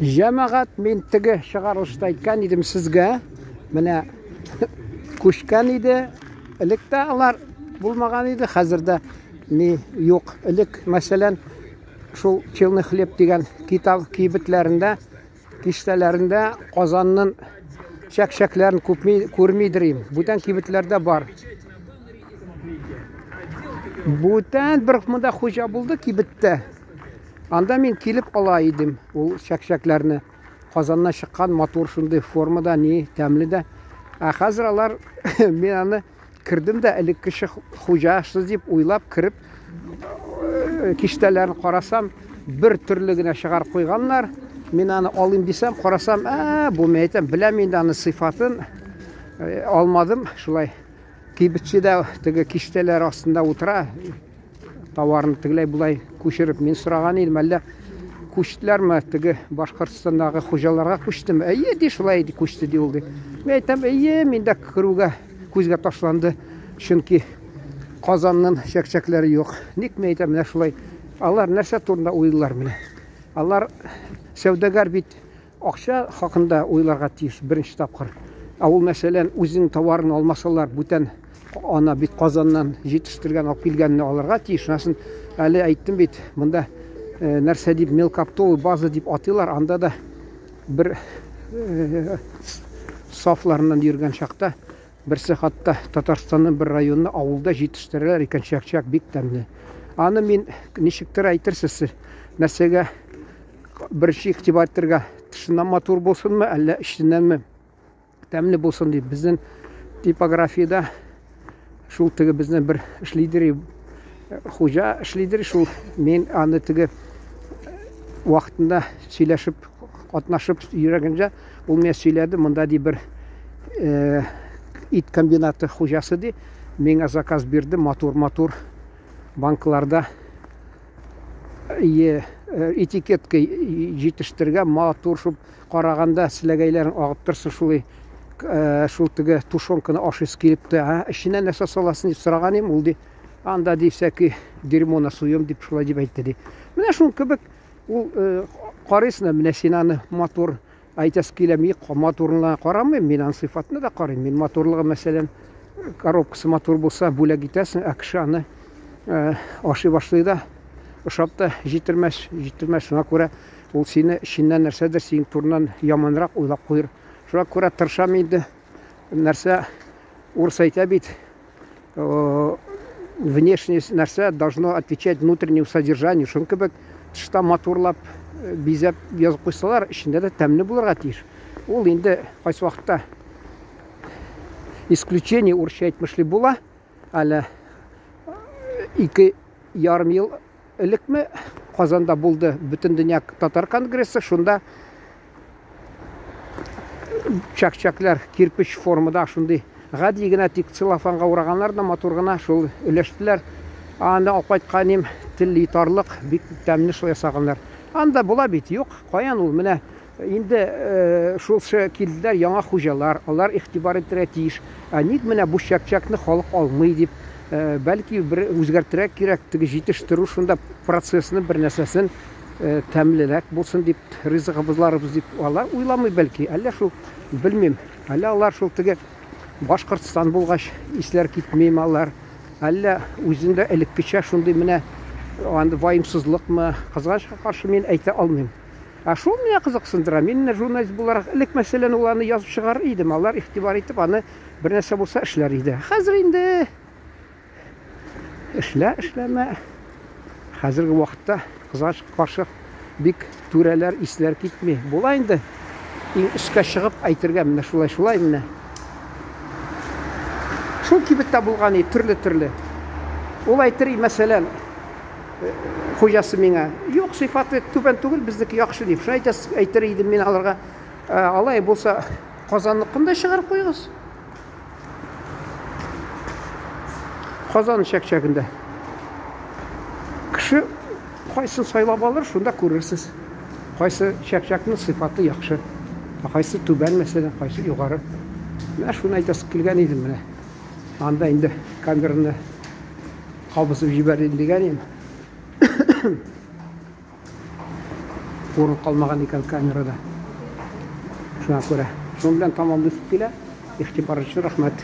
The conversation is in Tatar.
Җәмәгать, мин теге чыгарылышта әйткән идем сезгә, менә күчкән иде. Элек тә алар булмаган иде, хәзер дә ни юк. Элек, мәсәлән, шул Челный хлеб дигән китап кибетләрендә, киштәләрендә Казанның чәк-чәкләрен күпми күрмидер им. Бүтән кибетләрдә бар. Бүтән бер монда хуҗа булды кибеттә. Анда мин килеп ала идем ул чәкчәкләрне. Казаннан чыккан матур шундый формада, ни, тәмле дә. Ә хәзер алар мин аны кердем дә элеккече хуҗасы дип уйлап кереп э, киштәләрен карасам, бер төрле генә чыгарып куйганнар. Мин аны алыйм дисәм, карасам, ә, бу мин әйтәм, беләм инде аны сыйфатын. Э, алмадым, шулай. Кибетче дә теге киштәләр астында утыра. Товарны тегеләй болай күчереп мин сораган идем, әллә күчтеләрме теге Башкортстандагы хуҗаларга күчтеме? Әйе, ди, шулай ди, күчте ди ул ди. Мин әйтәм, әйе, мин дә керүгә күзгә ташланды, чөнки Казанның чәкчәкләре юк. Ник мин әйтәм, менә шулай. Алар нәрсә турында уйлыйлар менә? Алар сәүдәгәр бит Акча хакында уйларга тиеш беренче тапкыр. Ә ул, мәсәлән, үзенең товарын алмасалар, бүтән ана бит Казаннан җитештергән алып килгәнне алырга тиеш. Шунасын әле әйттем бит, монда э, нәрсә дип мелкоптовый база дип атыйлар, анда да бер э, сафларыннан йөргән чакта берсе хатта Татарстанның бер районында авылда җитештерәләр икән чәк-чәк бик тәмле. Аны мин ничектер әйтерсез, нәрсәгә беренче игътибар итәргә, тышыннан матур булсынмы, әллә эченнәнме тәмле булсын дип. Безнең типографиядә шул теге безнең бер эшлидер, хуҗа эшлидер, шул мин аны теге вакытында сөйләшеп, катнашып йөргәндә, ул миңа сөйләде, монда ди бер э, ит комбинаты хуҗасы ди, миңа заказ бирде, матур-матур банкларда Е, этикетка җитештергән матур шул караганда селәгәйләрең агып торсын шулай шул теге тушенканы ашыйсы килеп тә, ә эченә нәрсә саласың дип сораган идем, ул ди анда ди всякий дерьмо насуем дип шулай дип әйтте ди. Менә шул кебек ул карыйсың да менә син аны матур Әйтәсе килә, мин матурлыгына карамыйм, мин аның сыйфатына да карыйм. Мин матурлыгы, мәсәлән, коробкасы матур булса, бүләк итәсең, ә кеше аны э, ашый башлый да, ошап та җитермәс, җитермәс. Шуңа күрә ул сине эченнән нәрсәдер синең турыннан яманрак уйлап куер. Шуңа күрә тырышам инде. Нәрсә урыс әйтә бит, внешний нәрсә должно отвечать внутреннему содержанию. Шуның кебек тышта матурлап, э, бизәп язып куйсалар, эчендә дә тәмле булырга тиеш. Ул инде кайсы вакытта исключение урысча әйтмешли була. Әле 2,5 ел элекме Казанда булды Бөтендөнья татар конгрессы, шунда чәк-чәкләр кирпеч формада шундый гади генә тик целлофанга ураганнар да матур гына шул өләштеләр. Аны алып кайткан идем, тел йотарлык, бик тәмле шул ясаганнар. Анда була бит, юк, каян ул менә инде э, шулшы килделәр яңа хуҗалар, алар игътибар итәргә тиеш. Ә ник менә бу чәк-чәкне халык алмый дип, э, бәлки бер үзгәртергә кирәк, теге җитештерү шунда процессны бер нәрсәсен э, тәмлерәк булсын дип, ризыгыбызларыбыз дип алар уйламый бәлки, әллә шул белмим. Әллә алар шул теге Башкортстан булгач исләр китмиме алар? Әллә үзендә элеккечә шундый менә анда ваемсызлыкмы? Кызганычка каршы мин әйтә алмыйм. Ә шул мине кызыксындыра. Мин менә журналист буларак элек мәсәлән ул аны язып чыгарыр идем. Алар игътибар итеп аны бер нәрсә булса эшләр иде. Хәзер инде эшлә, эшләмә. Хәзерге вакытта кызганычка каршы бик түрәләр исләр китми. Була инде иң өскә чыгып әйтергә менә шулай шулай менә. Шул кибеттә булган и төрле-төрле. Ул әйтер, мәсәлән, хуҗасы миңа, юк, сыйфаты түбән түгел, безнеке яхшы дип. Шуны әйтәс, әйтер идем мин аларга. Ә, алай булса, Казанныкын да чыгарып куегыз. Казан чәкчәгендә. Кеше кайсын сайлап алыр, шунда күрерсез. Кайсы чәкчәкнең сыйфаты яхшы, ә кайсы түбән, мәсәлән, кайсы югары. Менә шуны әйтәсе килгән идем менә. Анда инде камераны кабызып җибәрим дигән идем. Урын калмаган икән камерада. Шуңа күрә. Шуның белән тамамлыйсым килә. Игътибар өчен рәхмәт.